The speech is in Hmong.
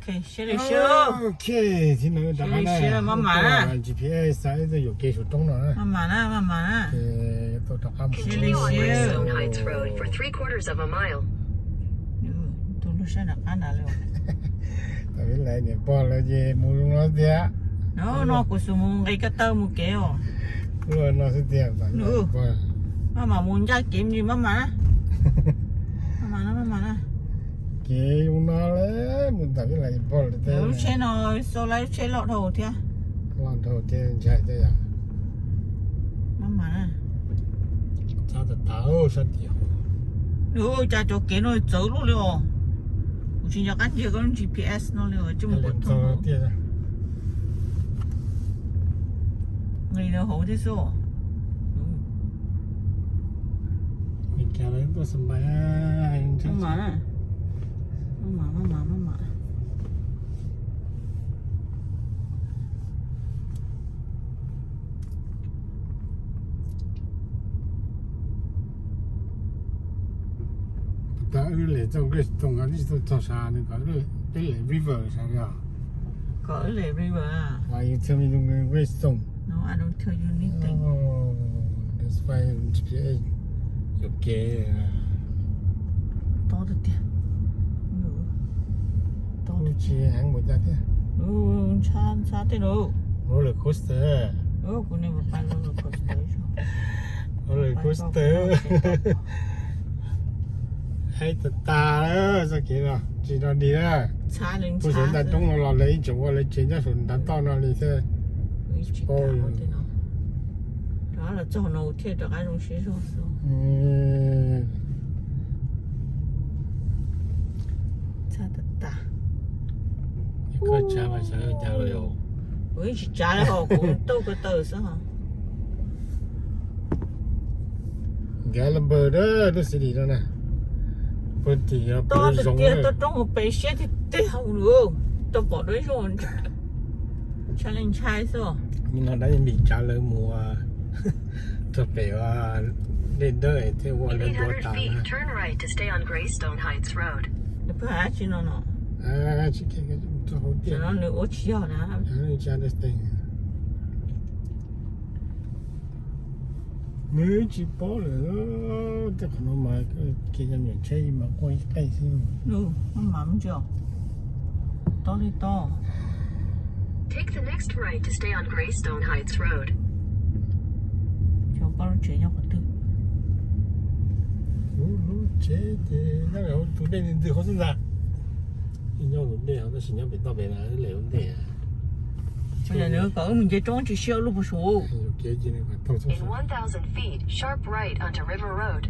Ok, siab li siab. Ok, tib no rov qab na, maj mam na. G P S xav ib tug yuam kev saum roob no na. Maj mam na, maj mam na. Ces tau rov qab mus. Siab li siab. Continue on Greystone Heights Road for three quarters of a mile. Tus lub sab nram qab nrad li. Tam ib lais niam pog lawv ces mus zoo no tiag. No no kuv xub mus nqis ko taw mus kev os. Ua no xwb tiag. Maj mam mus ncaj kev mus maj mam na. Maj mam na, maj mam na. Kev zoo no lawm mus tam ib lais niam pog lawv tej. Lub tsheb no xau lawm, lub tsheb loj dhau thiab. Loj dhau thiab ntshai thiab yom. Maj mam na. Txhob tas tas sab tid. Ua cas cov kev no txawv luaj li os. Kuv tsis nco qab ntsia koj lub G P S no li os, coj mus pom txog tiag. Nqis lawv hauv thiab xwb. Maj mam na. Maj mam, maj mam, maj mam. Puas tas wb lem txoj Greystone no twb tsis tau txog sav, nws kom wb lem river sav li os. Kom wb lem river. Why you tell me to go Greystone? No, I don't tell you anything. Oh, that's why G P S yuam kev. Tob tiag tiag. Tob tsis heev npaum cas thiab. Ntshai ntshai tej no. Roller coaster. Kuv niam mus pais roller coaster. Roller coaster. Haib tas tas txoj kev no tsis nrog dig na. Pub saum ntaj roob no los lawv ib tsoom ua lawv tsev nyob saum nrad toj no li thiab. Tsis paub. Rov los txog no thiaj rov qab zoo siab zog xwb. Txhaj tas tas. Koj tsav mas xav cas los yog. Kuv yeej tsis tsav li hos, kuv tauj ko taw xwb hos. Nkag lawm npawg, lub city no na. Pawg tim yog pawg zoo tiag, toj roob mus pem siab tiag tiag hauv nws. Tau pom dua ib zaug ntshai li ntshai xwb. Nim no dab Npis tsav lawv mus txog pem dej dawb thiaj ua lawv dua tas na. Turn right to stay on Greystone Heights Road. Nws pheej hais dab tsi no no? Tsis, txog hauv tiaj no nws ua tsis yog na. Nws tsis paub lawm. Tej qhov no mas kev cov niam tsheb mas quaj ib qej xwb. Maj mam ntsia. Tob li tob. Take the next right to stay on Greystone Heights Road. Cov koj lub tsev nyob qhov twg? Kuv lub tsev ces nyob hauv tus dej ntws ntws hauv xwb ntag. Nyob tus dej tab sis nyob pem toj pem na, lem ua ntej. Nws kom wb mus nce roob tsis siab lub puas suv. In one thousand feet, sharp right onto River Road.